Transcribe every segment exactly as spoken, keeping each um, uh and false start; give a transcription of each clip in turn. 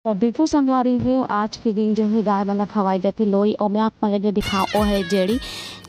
तो देखो संगवारी हो, आज के दिन जो है गाय मन ला खवाए जाथे लोई, और मैं आप मन ला जो दिखाओ वो है जेड़ी,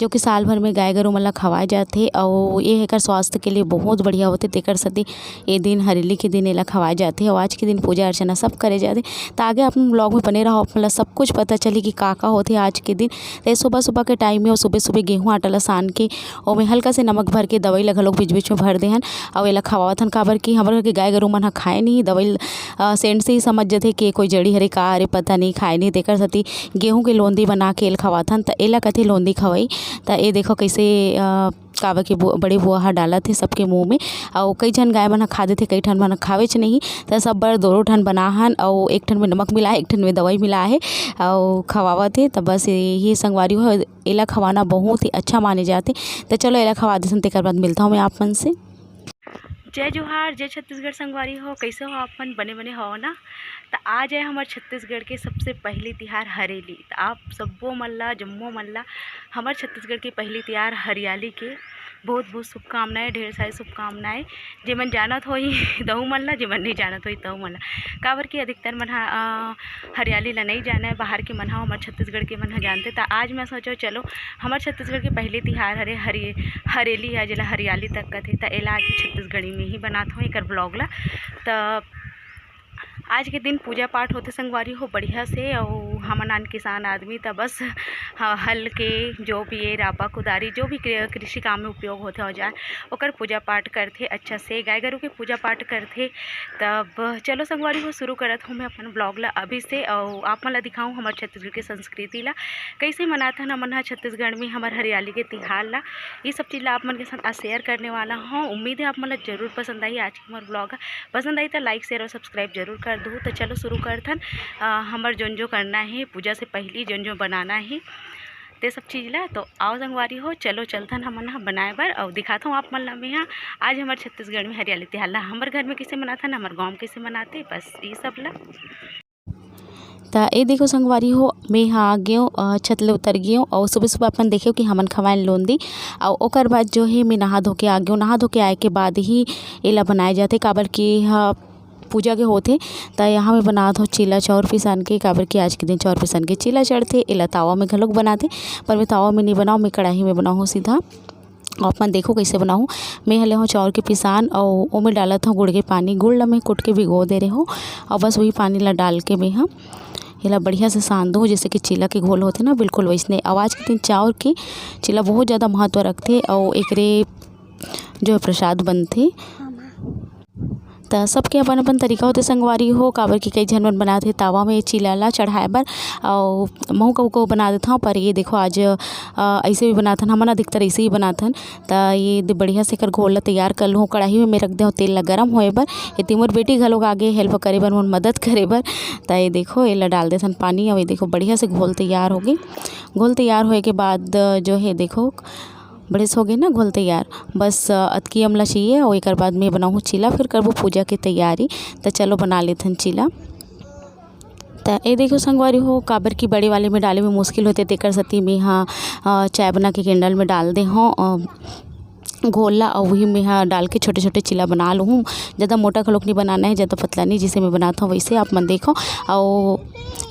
जो कि साल भर में गाय गरु मन ला खवाए जाथे, और ये एकर स्वास्थ्य के लिए बहुत बढ़िया होथे, तेकर सेती ये दिन हरेली के दिन एला खवाए जाथे, और आज के दिन पूजा अर्चना सब करे जाथे। तो आगे आप ब्लॉग में बने रहो, आप मन ला सब कुछ पता चली कि का का होथे आज के दिन। तो ये सुबह सुबह के टाइम में, और सुबह सुबह गेहूं आटा ला सान के, ओमे हल्का से नमक भर के दवाई ला घलोक बीच बीच में भर देहन, और एला खवावत हन, काबर कि हमर घर के गाय गरु मन ह खाए नहीं दवाई, अ, सेंट से ही समझ जथे कि कोई जड़ी हरे का हरे पता नहीं, खाए नहीं, तेकर सेती गेहूं के लोंदी बना के एला खवाथन, त एला कथे लोंदी खवई। त ए देखो कैसे, अ, काबर के बु-, बड़े बुआ ह डालत हे सबके मुंह में। अउ कई झन गाय मन ह खा देथे, कई ठन मन ह खावेच नहीं। त सब बर दोनों ठन बना हन, अउ एक ठन में नमक मिला हे, एक ठन में दवाई मिला हे, अउ खवावत हे। त बस यही संगवारी हो, एला खवाना बहुत ही अच्छा माने जाथे। त चलो एला खवा देथन, तेकर बाद मिलता हूँ मैं आप मन से। जय जोहार, जय छत्तीसगढ़ संगवारी हो, कैसे हो आप मन? बने बने हो ना? त आज है हमर छत्तीसगढ़ के सबसे पहली तिहार हरेली। त आप सब्बो मन ला, जम्मो मन ला हमर छत्तीसगढ़ के पहली तिहार हरियाली के बहुत बहुत शुभकामनाएं, ढेर सारी शुभकामनाएं। जेमन जानत होही तहु मन ला, जेमन नहीं जानत होही तहु मन ला, काबर कि अधिकतर मन ह, अ, हरियाली ला नहीं जाने, बाहर के मन ह, हमर छत्तीसगढ़ के मन ह जानथे। त आज मैं सोचो चलो हमर छत्तीसगढ़ के पहली तिहार हरे हरे हरेली ह, जेला हरियाली तक कथे, त एला आज छत्तीसगढ़ी में ही बनात हों एकर ब्लॉग ला। त आज के दिन पूजा पाठ होथे संगवारी हो बढ़िया से, अउ हमन आन किसान आदमी त बस ह-, हल के जो भी ये रापा कुदारी जो भी कृ-, कृषि काम में उपयोग होथे औजार, ओकर पूजा पाठ करथे अच्छा से, गाय गरु के पूजा पाठ करथे। तब चलो संगवारी हो शुरू करत हूँ मैं अपन ब्लॉग ला अभी से, अउ आप मन ला दिखाऊँ हमर छत्तीसगढ़ के संस्कृति ला कैसे मनाथन हमन ह छत्तीसगढ़ में हमर हरियाली के तिहार ला। ये सब चीज़ ला आप मन के साथ आज शेयर करने वाला हूँ। उम्मीद है आप मन ला जरूर पसंद आई आज के हमर ब्लॉग ह। पसंद आई त लाइक, शेयर और सब्सक्राइब जरूर कर दू। त चलो शुरू करथन, अ, हमर जोन जो करना है पूजा से पहली जोन जो बनाना है ते सब चीज़ ला। तो आओ संगवारी हो, चलो चलथन हमन ह बनाए बर अउ दिखात हूँ आप मन ला मैं ह आज हमर छत्तीसगढ़ में हरियाली तिहार ला हमर घर में कैसे मनाथन, हमर गाँव में कैसे मनाथे, बस ये सब ला। त ए देखो संगवारी हो, मैं ह आ गेंव, अ, छत ले उतर गेंव अउ सुबह-सुबह अपन देखेव कि हमन खवाएन लोंदी अउ ओकर बाद जो हे मैं नहा धो के आ गेंव। नहा धो के आए के बाद ही एला बनाए जाथे, काबर कि ह पूजा के होथे। त यहाँ मैं बनात हव चीला चाउर पिसान के, काबर कि आज के दिन चाउर पिसान के चीला चढ़थे। एला तावा में घलोक बनाथे, पर मैं तावा में नहीं बनाव, मैं कढ़ाई में बनाहूँ सीधा। आप मन देखो कैसे बनाहूँ। मैं ह ले हव चाउर के पिसान अउ ओमे डालत हव गुड़ के पानी। गुड़ ला मैं कुट के भिगो दे रहे हव अउ बस वही पानी ला डाल के मैं ह एला बढ़िया से सान दूँ, जैसे कि चीला के घोल होथे ना, बिल्कुल वैसने। अउ आज के दिन चाउर के चीला बहुत ज़्यादा महत्व रखथे अउ एकरे जो है प्रसाद बनथे। त सबके अपन-अपन तरीका होथे संगवारी हो, काबर कि कई झन मन बनाथे तावा में चीला ला चढ़ाए बर, अउ महू कभू-कभू बना देथव, पर ये देखो आज, अ, अइसे भी बनाथन, हमन अधिकतर अइसे ही बनाथन। त ये दे बढ़िया से एकर घोल ला तैयार कर लूँ। कढ़ाई में मैं रख देहूँ तेल ला गरम होए बर। ये मोर बेटी घलोक आगे हेल्प करे बर, मोर मदद करे बर। त ये देखो, एला डाल देथन पानी, अउ ये देखो बढ़िया से घोल तैयार होगे। घोल तैयार होए के बाद, अ, जो है देखो, बढ़िया से होगे ना घोल तैयार। बस, अ, अतकी हमला चाहिए अउ एकर बाद में बनाहूँ चीला, फिर करबो पूजा के तैयारी। त चलो बना लेथन चीला। त ए देखो संगवारी हो, काबर कि बड़े वाले में डाले में मुश्किल होथे, तेकर सेती में ह, अ, चाय बना के कैंडल में डाल दे हव, अ, घोल ला, अउ वही में ह डाल के छोटे-छोटे चीला बना लूँ। ज़्यादा मोटा घलोक नहीं बनाना है, ज़्यादा पतला नहीं, जैसे मैं बनात हव वैसे आप मन देखो। अउ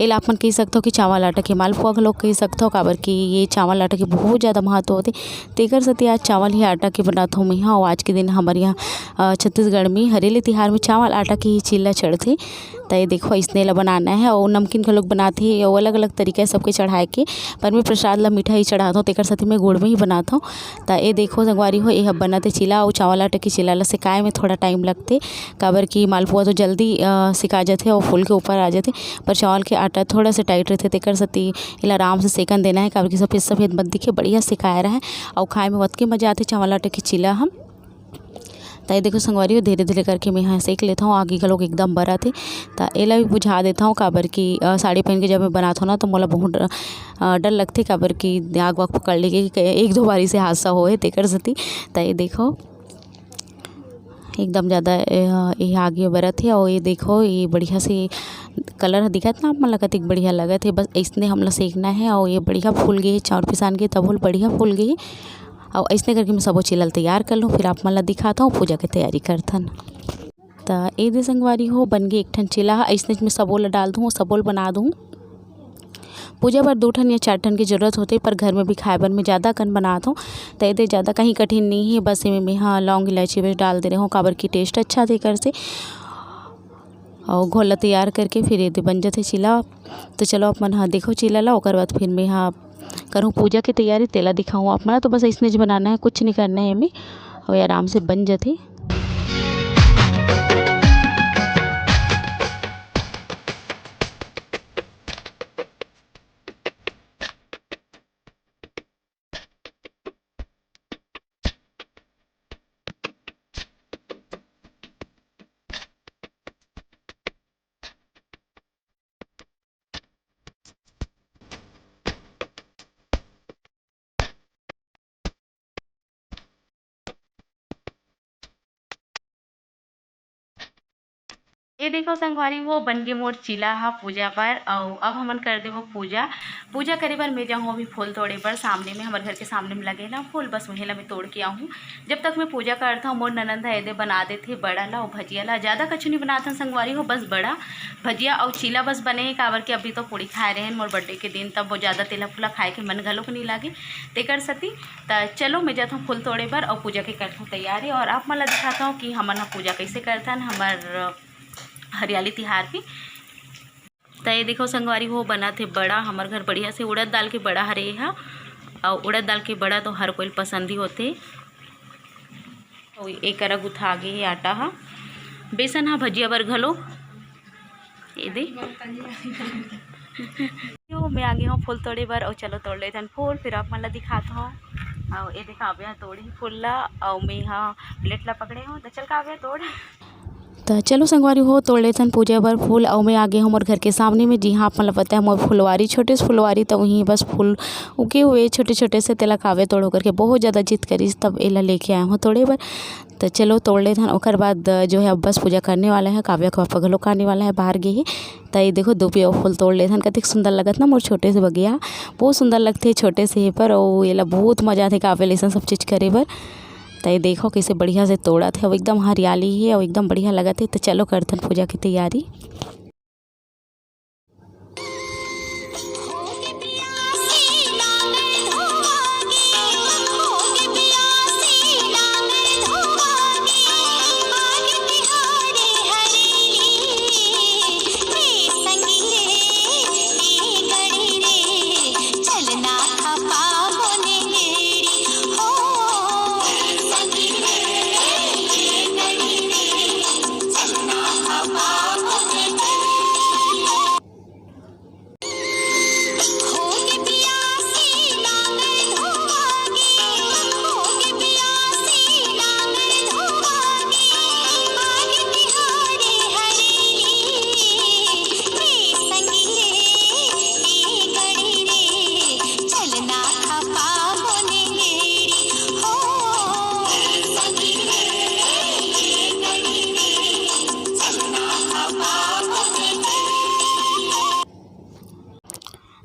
एला आप मन कह सकथव कि चावल आटा के मालपुआ घलोक कह सकथव, काबर कि ये चावल आटा के बहुत ज़्यादा महत्व होथे। तेकर सेती आज चावल ही आटा के बनात हव मैं ह। अउ आज के दिन हमर यहाँ, अ, छत्तीसगढ़ में हरेली तिहार में चावल आटा के ही चीला चढ़थे। त ये देखो, अइसने ला बनाना है। अउ नमकीन घलोक बनाथे, अउ अलग-अलग तरीका है सबके चढ़ाए के, पर मैं प्रसाद ला मीठा ही चढ़ात हव, तेकर सेती मैं गुड़ में ही बनात हव। त ये देखो संगवारी हो, ये ह बनत हे चीला, अउ चावल आटा के चीला ला सेकाए में थोड़ा टाइम लगथे, काबर कि मालपुआ तो जल्दी, अ, सेका जाथे अउ फूल के ऊपर आ जाथे, पर चावल के आटा थोड़ा सा टाइट रहिथे, तेकर सेती एला आराम से सेकन देना है, काबर कि सफेद-सफेद मत दिखे, बढ़िया सेकाए रहे, अउ खाए में ओतके मजा आथे चावल आटा के चीला ह। त ये देखो संगवारी हो, धीरे-धीरे करके मैं ह सेक लेथव, आगी घलोक एकदम बरत हे। त एला भी बुझा देथव, काबर कि, अ, साड़ी पहन के जब मैं बनाथव ना, त मोला बहुत डर, अ, डर लगथे, काबर कि आग वाग पकड़ लेगे, एक दो बारी से हादसा होए, तेकर सेती। त ये देखो, एकदम ज़्यादा, अ, ये आगी बरत हे। अउ ये देखो, ये बढ़िया से कलर ह दिखत ना आप मन ला, कतिक बढ़िया लगत हे। बस अइसने हमला सेकना हे। अउ ये बढ़िया फूल गे हे चाउर पिसान के, तभो ले बढ़िया फूल गे हे। अउ अइसने करके मैं सबो चीला ल तैयार कर लूँ, फिर आप मन ला दिखात हव, पूजा के तैयारी करथन। त ए दे संगवारी हो, बन गे एक ठन चीला ह। अइसने में सबो ल डाल दूँ, सबो ल बना दूँ। पूजा बर दू ठन या चार ठन के जरूरत होथे, पर घर में भी खाए बर मैं ज़्यादा कन बनात हूँ। त ए दे ज़्यादा कहीं कठिन नहीं है, बस एमे मेहा लौंग इलायची बस डाल दे रहे हूँ, काबर की टेस्ट अच्छा थे कर से। और घोल ला तैयार करके फिर ए दे बन जाथे चीला। तो चलो आप मन हा देखो चीला ला, ओकर बाद फिर मेहा करूँ पूजा के तैयारी, तेला दिखाऊँ आप मन ला। तो बस अइसने ज बनाना है, कुछ नहीं करना है एमे, और आराम से बन जाथे। ये देखो संगवारी हो, बन गे मोर चीला हा पूजा बर। अउ अब हमन कर देबो पूजा। पूजा करे बर मैं जाहूँ अभी फूल तोड़े बर। सामने में, हमर घर के सामने में लगे ना फूल, बस वही ला मैं तोड़ के आहूँ। जब तक मैं पूजा करत हूँ, मोर ननद ह एदे बना देथे बड़ा ला अउ भजिया ला। ज़्यादा कछु नहीं बनात हन संगवारी हो, बस बड़ा, भजिया अउ चीला बस बने हे, काबर के अभी तो पूड़ी खाए रहे मोर बर्थडे के दिन, तब वो ज़्यादा तेला फूला खाए के मन घलो नहीं लागे, तेकर सेती। त चलो, मैं जात हूँ फूल तोड़े बर अउ पूजा के करत हूँ तैयारी, और आप मन ला दिखात हूँ कि हमन ह पूजा कैसे करथन हमर हरियाली तिहार पे। त ये देखो संगवारी हो, बनत हे बड़ा। हमर घर बढ़िया से उड़द दाल के बड़ा हरे हा, अउ उड़द दाल के बड़ा तो हर कोई पसंद ही होथे। अउ ए करा गुथा गे हे आटा हा, बेसन हा भजिया बर घलो। ये दे। यो, मैं आगे हूँ फूल तोड़े बर, अउ चलो तोड़ लेथन फूल, फिर आप मन ला दिखात हूँ। अउ ये देखा, काव्या तोड़ी फूल ला, अउ मैं हा प्लेट ला पकड़े हूँ, तो चल काव्या तोड़। त चलो संगवारी हो, तोड़ लेथन पूजा बर फूल। अउ मैं आगे हूँ मोर घर के सामने में, जी हाँ, आप मन ल पता है मोर फुलवारी, छोटे से फुलवारी, त वहीं बस फूल उगे हुए छोटे छोटे से, तेला काव्या तोड़ो करके बहुत ज़्यादा जिद करिस, तब एला लेके आए हूँ तोड़े बर। त चलो तोड़ लेथन। ओकर बाद जो है अब बस पूजा करने वाला है, काव्या के पापा घलो आने वाला है, बाहर गे हे। त ये देखो, दो पिया फूल तोड़ लेथन, कतेक सुंदर लगत ना मोर छोटे से बगिया, बहुत सुंदर लगथे छोटे से हे पर, अउ एला बहुत मजा आथे काव्या ले अइसन सब चीज़ करे बर। त ये देखो कैसे बढ़िया से तोड़त हे, अउ एकदम हरियाली हे, अउ एकदम बढ़िया लगत हे। त चलो करथन पूजा के तैयारी।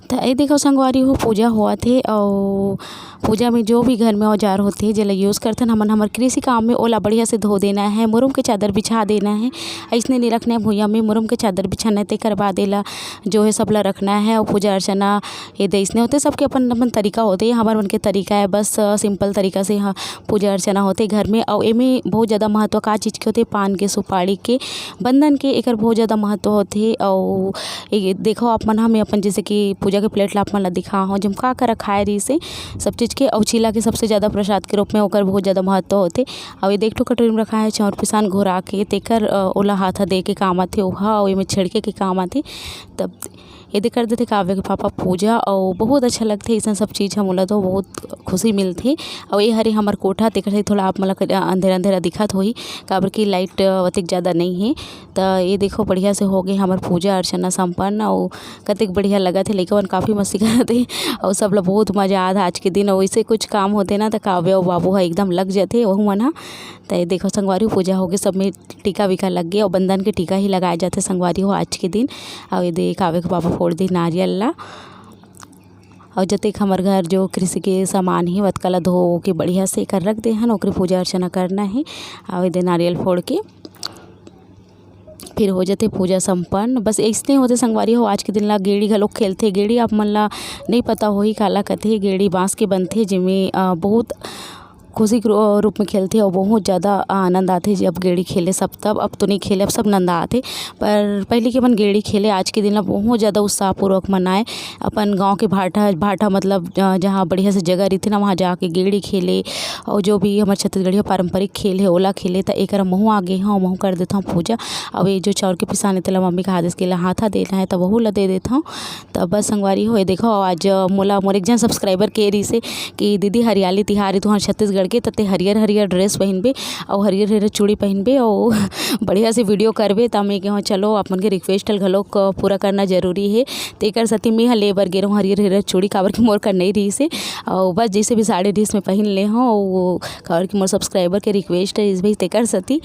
त ए देखो संगवारी हो, पूजा होवत हे, अउ पूजा में जो भी घर में औजार होथे, जेला यूज़ करथन हमन, हमर कृषि काम में, ओला बढ़िया से धो देना है, मुरुम के चादर बिछा देना है। अइसने नहीं रखना है भुइयां में, मुरुम के चादर बिछाना है, तेकर बाद एला जो है, सबला रखना है। अउ पूजा अर्चना ये दे अइसने होथे, सबके अपन अपन तरीका होथे। हमर मन के तरीका है बस, अ, सिंपल तरीका से ह-, पूजा अर्चना होथे घर में। अउ एमे बहुत ज़्यादा महत्व का चीज़ के होथे, पान के, सुपारी के, बंदन के, एकर बहुत ज़्यादा महत्व होथे। अउ ये देखो आप मन, हमें अपन जैसे कि पूजा के प्लेट ला आप मन ला दिखा हूँ, जम का का रखाए रहिस हे, सब चीज़ के। अउ चीला के सबसे ज़्यादा प्रसाद के रूप में ओकर बहुत ज़्यादा महत्व होथे। अउ ये देख ठो कटोरी में रखा है चाउर पिसान घोरा के, तेकर, अ, ओला हाथ दे के काम आथे ओहा, अउ एमे छिड़के के काम आथे। तब एदे कर देथे काव्य के पापा पूजा, अउ बहुत अच्छा लगथे। अइसन सब चीज़ ह मोला तो बहुत खुशी मिलथे। अउ ये हरे हमर कोठा, तेकर से थोड़ा आप मन ला अंधेरा अंधेरा दिखत होही, काबर कि लाइट, अ, ओतेक ज़्यादा नहीं हे। त ये देखो, बढ़िया से हो गे हमर पूजा अर्चना संपन्न, अउ कतेक बढ़िया लगत हे। लइका मन काफ़ी मस्ती करत हे, अउ सब ला बहुत मजा आत हे आज के दिन। अउ ऐसे कुछ काम होथे ना, त काव्य अउ बाबू ह एकदम लग जथे, वहू मन ह। त ये देखो संगवारी हो, पूजा हो गे, सब में टीका वीका लग गे, अउ बंदन के टीका ही लगाए जाथे संगवारी हो आज के दिन। अउ ये दे काव्य के पापा फोड़ दे नारियल ला। अउ जतेक हमर घर जो कृषि के सामान हे, ओतका ला धो के बढ़िया से एकर रख दे हन, ओकरे पूजा अर्चना करना हे। अउ ये दे नारियल फोड़ के फिर हो जाथे पूजा संपन्न। बस अइसने होथे संगवारी हो, आज के दिन ला गेड़ी घलोक खेलथे। गेड़ी आप मन ला नइ पता होही काला कथे, गेड़ी बांस के बनथे, जेमे, अ, बहुत खुशी के रू-, रूप में खेलथे अउ बहुत ज़्यादा आनंद आथे जब गेड़ी खेले सब तब। अब तो नइ खेले, अब सब नंदा आथे, पर पहिली के मन गेड़ी खेले, आज के दिन ला बहुत ज़्यादा उत्साहपूर्वक मनाए। अपन गाँव के भाटा, भाटा मतलब, अ, जहाँ बढ़िया से जगह रहिथे ना, वहाँ जाके गेड़ी खेले अउ जो भी हमर छत्तीसगढ़िया पारंपरिक खेल हे ओला खेले। त एकर महूँ आगे हूँ, महूँ कर देथौं पूजा। अब ये जो चाउर के पिसान हे तेला मम्मी कहा देस के ला हाथा देना हे, त वहू ला दे देथौं। त बस संगवारी हो, ये देखो, आज मोला मोर एक झन subscriber के रिहिसे कि दीदी, हरियाली तिहार हे तुहर छत्तीसगढ़ के, त ते हरियर हरियर dress पहिनबे अउ हरियर हरियर चूड़ी पहिनबे अउ बढ़िया से video करबे। त मैं कहेंव, चलो, आप मन के request ल घलोक पूरा करना जरूरी हे। तेकर सेती मैं ह ले बर गे रहूँ हरियर हरियर चूड़ी, काबर कि मोर कर नइ रिहिसे। अउ बस जइसे भी साड़ी रिहिस मैं पहिन ले हूँ, अउ काबर कि मोर subscriber के request हे इस भाई, तेकर सेती।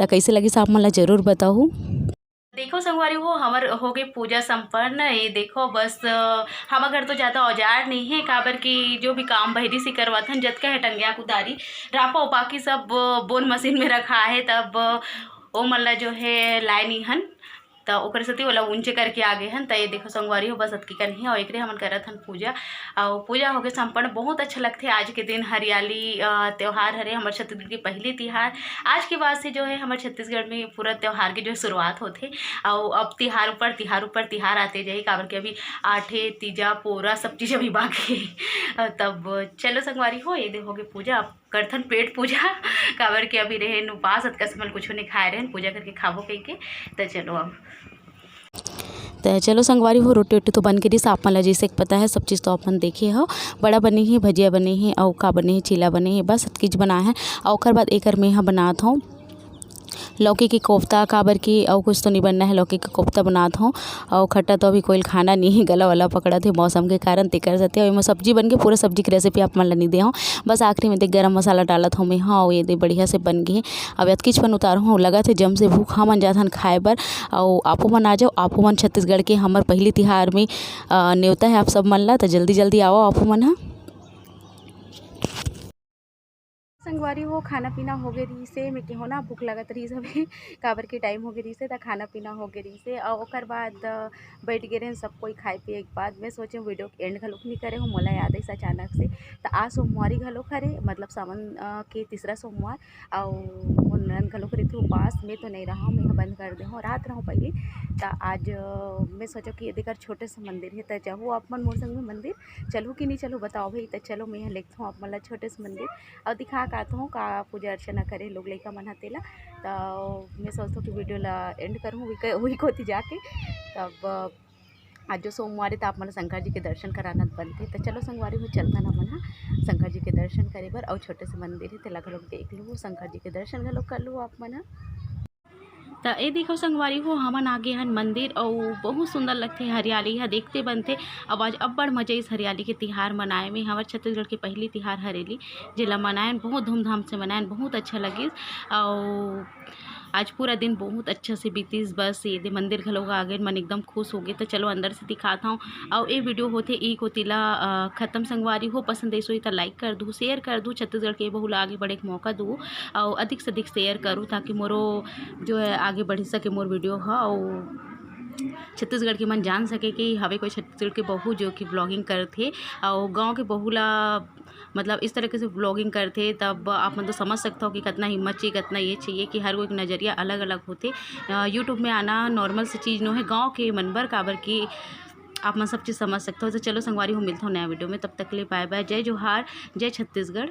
त कइसे लगिस आप मन ला जरूर बताहू। देखो संगवारी हो, हमर हो गे पूजा संपन्न। ये देखो बस, अ, हमर घर तो ज़्यादा औजार नइ हे, काबर कि जो भी काम बहिरी से करवाथन, जतका हे टंगिया कुदारी, रापा, बाकी सब, अ, बोन मशीन में रखा हे, तब, अ, ओ मन ला जो हे लाए नइ हन, त ओकर सेती ओला ऊंचे करके आ गे हन। त ये देखो संगवारी हो, बस अतकी कन हे, अउ एकरे हमन करत हन पूजा। अउ पूजा होगे संपन्न। बहुत अच्छा लगथे आज के दिन, हरियाली, अ, त्योहार हरे हमर छत्तीसगढ़ के पहिली तिहार। आज के बाद से जो है हमर छत्तीसगढ़ में पूरा त्योहार के जो है शुरुआत होथे। अउ अब तिहार ऊपर तिहार ऊपर तिहार आते जाही, काबर कि अभी आठे, तीजा, पोरा सब चीज अभी बाकी हे। अ, तब चलो संगवारी हो, ये दे होगे पूजा, अब करथन पेट पूजा। काबर कि अभी रहेन उपास, अतका समय कुछो नइ खाए रहेन, पूजा करके खाबो कहिके। त चलो अब। त चलो संगवारी हो, रोटी वोटी तो बन के रिहिस, आप मन ला जइसे कि पता है, सब चीज़ तो आप मन देखे हो। बड़ा बने हे, भजिया बने हे, अउ का बने हे, चीला बने हे, बस अतकीच बनाए हे। अउ ओकर बाद एकर में ह बनात हौं लौकी के कोफ्ता, काबर कि अउ कुछ तो नइ बनना है, लौकी के कोफ्ता बनात हौं। अउ खट्टा तो अभी कोई खाना नइ हे, गला वाला पकड़त हे मौसम के कारण, तेकर सेती। अउ एमा सब्जी बन के, पूरा सब्जी के recipe आप मन ला नइ दे हौं, बस आखिरी में देख गरम मसाला डालत हौं मैं ह, अउ ये दे बढ़िया से बन गे हे। अब अतकीच पन उतारहूँ, लगत हे जम से भूख, हमन जाथन खाए बर। अउ आपो मन आ जाओ, आपो मन छत्तीसगढ़ के हमर पहिली तिहार में, अ, नेवता है आप सब मन ला, त जल्दी जल्दी आओ आपो मन ह। संगवारी हो, खाना पीना होगे रिहिसे, मैं कहेंव ना, भूख लगत रिहिस हवे, काबर के time होगे रिहिसे, त खाना पीना होगे रिहिसे। अउ ओकर बाद, अ, बैठ गे रहेन सब कोई खाए पिए के बाद। मैं सोचेंव video के end घलोक नइ करे हौं, मोला याद आइस अचानक से। त आज सोमवारी घलोक हरे, मतलब सावन, अ, के तीसरा सोमवार, अउ मोर ननद घलोक रहिथे उपास, मैं तो नइ रहंव, मैं ह बंद कर दे हौं, रहत रहंव पहिली। त आज, अ, मैं सोचेंव कि एदे कर छोटे से मंदिर हे, त जाहू आप मन मोर संग में मंदिर, चलहू कि नइ चलहू बताओ भाई। त चलो मैं ह लेगथौं आप मन ला छोटे से मंदिर, अउ दिखा के आत हौं का पूजा अर्चना करे लोग लइका मन ह तेला। त मैं सोचथौं कि video ला end करहूँ उही क-, उही कोती जाके। तब आज जो सोमवार हे, त आप मन ला शंकर जी के दर्शन कराना बनथे। त चलो संगवारी हो, चलथन हमन ह शंकर जी के दर्शन करे बर, अउ छोटे से मंदिर हे, तेला घलोक देख लू, शंकर जी के दर्शन घलोक कर लू आप मन ह। त ए देखो संगवारी हो, हमन आगे हन मंदिर, अउ बहुत सुंदर लगथे, हरियाली ह देखते बनथे। अब आज अब्बड़ मजा इस हरियाली के तिहार मनाए में। हमर छत्तीसगढ़ के पहिली तिहार हरेली, जेला मनाएन, बहुत धूमधाम से मनाएन, बहुत अच्छा लगिस। अउ आज पूरा दिन बहुत अच्छा से बीतिस। बस ये दे मंदिर घलो आ गेन, मन एकदम खुश हो गे। त चलो अंदर से दिखात हौं। अउ ए video होथे ई कोती ला, अ, खत्म संगवारी हो। पसंद आइस होही त like कर दू, share कर दू। छत्तीसगढ़ के बहू ला आगे बढ़े के मौका दू, अउ अधिक से अधिक share करू, ताकि मोरो जो है आगे बढ़ सके मोर video ह, अउ छत्तीसगढ़ के मन जान सके कि हवे कोई छत्तीसगढ़ के बहू जो कि vlogging करथे, अउ गाँव के बहू ला मतलब इस तरीके से vlogging करथे, तब आप मन तो समझ सकथव कि कितना हिम्मत चाहिए, कितना ये चाहिए कि हर कोई के नज़रिया अलग-अलग होथे। अ, YouTube में आना normal सी चीज़ नो हे गाँव के मन बर, काबर कि आप मन सब चीज़ समझ सकथव। तो चलो संगवारी हो, मिलथव नया video में, तब तक ले bye bye, जय जोहार, जय छत्तीसगढ़।